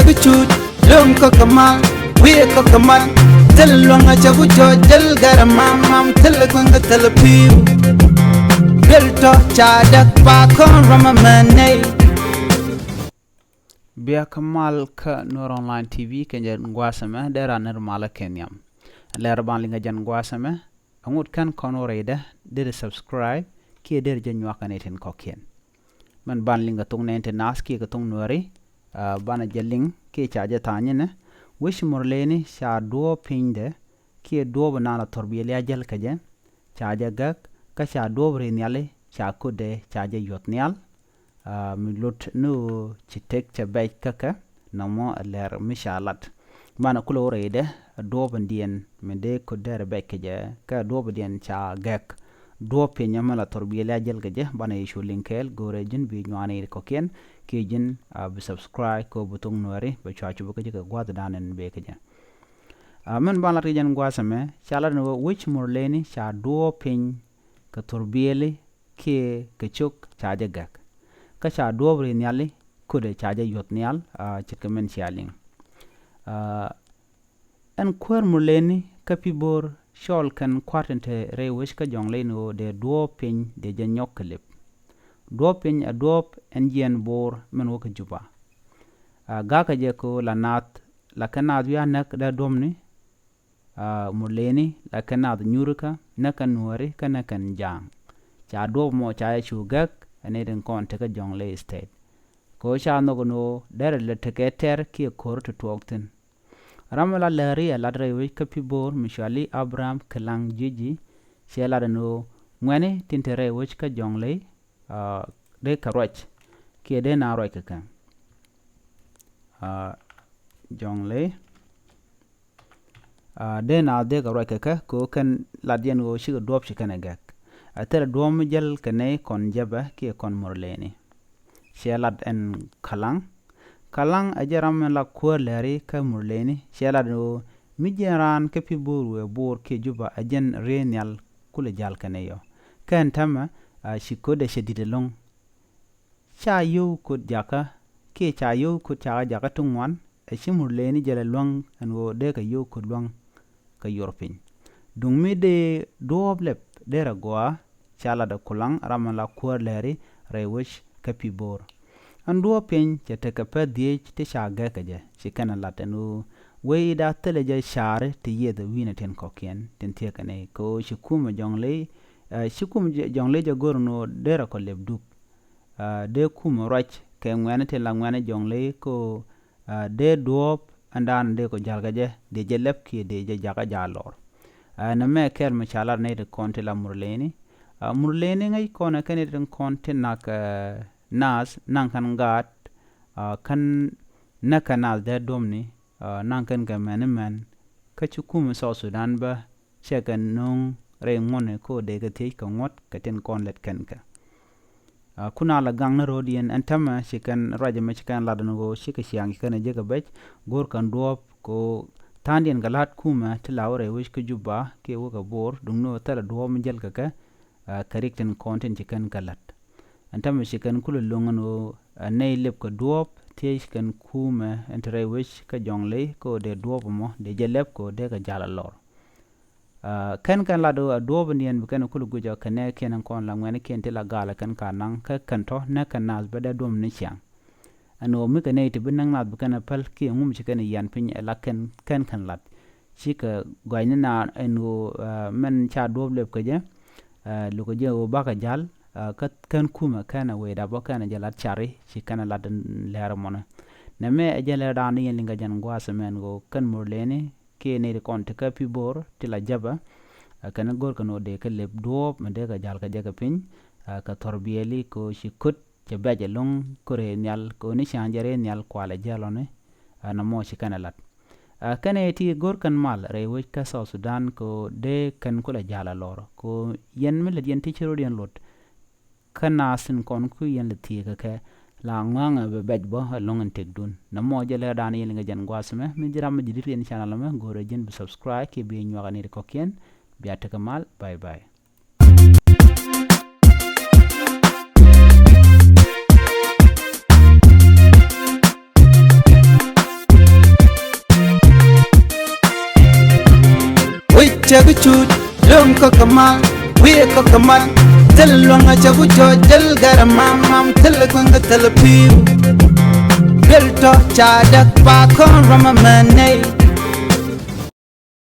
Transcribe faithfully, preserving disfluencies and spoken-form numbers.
Bi cuc luŋ kä kɛ mal, wi̱i̱ kä kɛ mal. Thil luŋ a cɛ ku cɔ jɛl gɛr mam mam, thil kueŋ kä thil pi̱w. Duel tɔ ca däk pa kɔn rɔm a mɛ nɛy. Bia kä mal kä Nuer Online T V kɛ jɛn gua̱a̱th ɛmɛ, dee ran nir mal kä nhiam. Lɛr ban liŋ a jɛn gua̱a̱th ɛmɛ, aŋut kɛn kɔn wä rɛydɛ, deri subscribe kiɛ deri jɛ nyuak kɛ ni tin kɔkiɛn. Mɛn ban liŋ kɛ thok nɛn ti naath kiɛ kɛ thok Nuɛri, ah, banɛ jɛ liŋ kiɛ ca jɛ tha̱a̱ny inɛ. Wec Murleni ca duɔɔp pinydɛ kiɛ duɔɔp inan la thurbiɛli a jäl kɛ jɛ, ca jɛ gäk, kä ca duɔɔp ri nhiali ca kotdɛ ca jɛ yuɔth nhial. Ah, mi lot ni ɣöö ci tek cɛ bɛc kä kɛ nɔmɔ ɛ lɛr mi ca lat. Banɛ kulɛ wä rɛydɛ ɛ duɔɔp in diɛn mi dee kot dɛrɛ bɛc kɛ jɛ, kä duɔɔp in diɛn ca gɛk. Duɔɔp piny ɛmɛ la thurbiɛli a jäl kɛ jɛ, banɛ yɛ cu liŋ kɛɛl, go̱o̱rɛ ji̱n bi nyuani kɔkiɛn kiɛ ji̱n, ah, bi subscribe kɛ ɣöö bi thok Nuɛri bɛ cua cup kä ji̱ kɛ gua̱a̱th dan in bee kɛ jɛ. Ah, mɛn ban lat kɛ jɛn gua̱a̱th ɛmɛ, ca lat ni ɣöö wec Murleni ca duɔɔp piny kɛ thurbiɛli kiɛ kɛ cok ca jɛ gɛk. Kä ca duɔɔp ri nhiali kotdɛ ca jɛ yuɔth nhial, ah, ce̱tkɛ mɛn cia liŋ. Ah, ɛn kuäär Murleni kä Pi̱bo̱o̱r cɔɔl kɛn kua̱r tin te rɛy wec kä Jɔŋley ni ɣöö dee duɔɔp piny dee jɛ nyɔk kɛ lëp. Duɔɔp piny ɛ duɔɔp ɛn jiɛɛn Bo̱o̱r mɛn wä kä Juba. Ah, ga̱kä jɛ kɛ ɣöö la naath, la kɛ naath wi̱i̱ a näk dee duɔ̱mni, ah, Murleni, la kɛ naath Nyurikä, nɛ kɛn Nuɛri, kä nɛ kɛn Ja̱a̱ŋ. Ca duɔ̱ɔ̱p mɔ ca jɛ cu gäk, ɛ ni tin kɔn tekä Jɔŋley State. Kɛ ɣöö ca nhɔk ni ɣöö derɛ lɛ tekɛ tɛr kiɛ ko̱r ti tuɔɔk thi̱n. Ram mi la lääri ɛ lat rɛy wec kä Pi̱bo̱o̱r mi cɔali Abraham Kilaŋ Juji, cɛ lat ni ɣöö ŋuɛ̈ni tin te rɛy wec kä Jɔŋley, ah, dee kɛ ruac, kiɛ dee na ruac kɛ kɛ. Ah, Jɔŋley, ah, dee na dee kɛ ruac kɛ kɛ, kɛ ɣöö kɛn lat yɛn ɣöö cikɛ duɔ̱ɔ̱p ci kɛn ɛ gɛk. A thilɛ duɔ̱ɔ̱p mi jäl kɛ nɛy kɔn Jɛpɛ kiɛ kɔn Murleni. Cɛ lat ɛn Kalaŋ. Kalaŋ ɛ jɛn ram mi la kuäär lääri kä Murleni. Cɛ lat ɛn ɣöö mi jiɛn raan kä Pi̱bo̱o̱r wëë Bo̱o̱r kiɛ Juba ɛ jɛn riey nhial kulɛ ja̱l kɛn ɛ yɔ. Kɛn täämɛ, ah, ci kotdɛ cɛ di̱t ɛlɔ̱ŋ. Ca yio̱w kot jakä, kiɛ ca yio̱w kot cakä jakä ti ŋuan, ɛ ci Murleni jɛl ɛ luäŋ ɛn ɣöö dee kɛ yio̱w kot luäŋ kɛ yor piny. Duŋ mi dee duɔ̱ɔ̱p lɛp dee rɛ gɔaa, ca lat ɛ Kulaŋ ram mi la kuäär lääri rɛy wec kä Pi̱bo̱o̱r. Ɛn duɔ̱ɔ̱p piny cɛ tekɛ pɛ̈th dhieec ti ca gɛk kɛ jɛ, ci kɛn ɛ lat ɛn ɣöö wec i̱ da̱a̱ thilɛ jɛ ca̱ri ti yieth ɛ wi̱i̱nɛ tin kɔ̱kiɛn tin thiee kɛ nɛy, kɛ ɣöö ci kumɛ Jɔŋley, eh, ci kumɛ Jɔŋley jɛ go̱r ɛn ɣöö dee rɛ kɔ lɛp dup. Ah, dee kumɛ ruac kɛ ŋuɛ̈ni tin la ŋuɛ̈ni Jɔŋley kɛ ɣöö, ah, dee duɔ̱ɔ̱p ɛn da̱a̱n dee kɔ ja̱l kɛ jɛ, dee jɛ lɛp kiɛ dee jɛ jakä ja̱a̱l lɔr. Ah, nɛmɛ kɛl mi ca lar nɛy ti kɔn ti la Murleni. Ah, Murleni ŋäc kɔn ɛ kɛn nɛy ti kɔn ti nak, eh, naath, naŋ kɛn gaat, ah, kɛn näk kɛ naath dee duɔ̱mni, ah, naŋ kɛn kɛ mɛn imɛn, kä ci kumɛ South Sudan bä cɛ kɛ no̱o̱ŋ rɛy ŋuɔ̱tni kɛ ɣöö dee kɛ thiec kɛ ŋuɔ̱t kɛ tin kɔn lɛt kɛn kɛ. Ah, kun a la gaŋ ni ro̱o̱diɛn ɛn täämɛ ci kɛn ruac ɛmɛ ci kɛn lat ɛn ɣöö cikɛ ciaŋ ci kɛn ɛ jek kɛ bɛc, go̱o̱r kɛn duɔ̱ɔ̱p kɛ ɣöö tha̱a̱ŋdiɛn kɛ la̱t kumɛ ti la wä rɛy wec kä Juba kiɛ wä kɛ Bo̱o̱r, duŋni ɣöö thilɛ duɔ̱ɔ̱p mi jäl kɛ kɛ, ah, kɛ rik tin kɔn tin ci kɛn kɛ la̱t. Ɛn täämɛ ci kɛn kulɛ lo̱ŋ ɛn ɣöö, ah, nɛy lɛp kɛ duɔ̱ɔ̱p thiec kɛn kumɛ ɛn te rɛy wec kä Jɔŋley kɛ ɣöö dee duɔ̱ɔ̱p ɛmɔ dee jɛ lɛp kɛ ɣöö dee kɛ ja̱l a lɔr. Ah, kɛn kɛn lat ɣöö a duɔ̱ɔ̱p in diɛn bi kɛn kulɛ guic ɔ kɛ nɛɛkiɛn in kɔn la ŋuɛ̈nikiɛn ti la gaalɛ kɛn ka naŋ kä kɛn tɔ̱ näk kɛn naath bä dee duɔ̱m ni ciaŋ. Ɛn ɣöö mi kɛ nɛy ti bi näk naath bi kɛn ɛ päl kiɛ ŋum ci kɛn ɛ yian piny ɛ la kɛn kɛn kɛn lat. Cikɛ gɔ̱a̱c ni naath ɛn ɣöö, ah, mɛn ca duɔ̱ɔ̱p lɛp kɛ jɛ, ah, lukɛ jɛ ɣöö bakɛ ja̱l, ah, kä kɛn kumɛ kɛn ɛ wecda bä kɛn ɛ jɛ lat cari ci kɛn ɛ lat lɛr ɛmɔnɛ. Nɛmɛ ɛ jɛ lɛr da̱a̱n ni yɛn liŋ kɛ jɛn gua̱a̱th ɛmɛn ɣöö kɛn Murleni kiɛ nɛy ti kɔn ti kä Pi̱bo̱o̱r ti la Jɛpɛ, ah, kɛn go̱r kɛn ɣöö dee kɛ lɛp duɔ̱ɔ̱p mi dee kɛ ja̱l kɛ jɛ kɛ piny, ah, kɛ thurbiɛli kɛ ɣöö ci ko̱t cɛ bɛc ɛlɔ̱ŋ kɛ rɛy nhial kɛ ɣöö ni ca̱a̱ŋ jɛ rɛy nhial kualɛ jɛl ɔni, ah, nɔmɔ ci kɛn ɛ lat. Ah, kɛn ɛ ti go̱r kɛn mal rɛy wec kä South Sudan kɛ ɣöö dee kɛn kulɛ ja̱l a lɔr kɛ ɣöö yɛn mi lät yɛn ti ci ro̱diɛn luɔt. Kä naath tin kɔn kui̱ yɛn lɛ thieekä kɛ la ŋua̱ŋɛ bɛ bɛc bä ɛlɔ̱ŋ in tëkdun. Nɔmɔ jɛ lɛr da̱a̱n yɛn liŋɛ jɛn gua̱a̱th ɛmɛ, mi ji̱ ram mi ji̱ di̱t yɛn channel ɛmɛ, go̱o̱rɛ ji̱n bi subscribe kiɛ bi nyuak ni ti kɔ̱kiɛn. Bia tekɛ mal, bye bye. Cɛ bi cuut lo̱ŋ kä kɛ mal, wi̱i̱ kä kɛ mal. Thil luäŋä cɛ bi jɔɔc, thil gɛrɛ mam mam, thil kueŋ kä thil pi̱i̱u. Thil tɔ̱ ca däk pa kɔn rɔmɛ mɛ nɛy.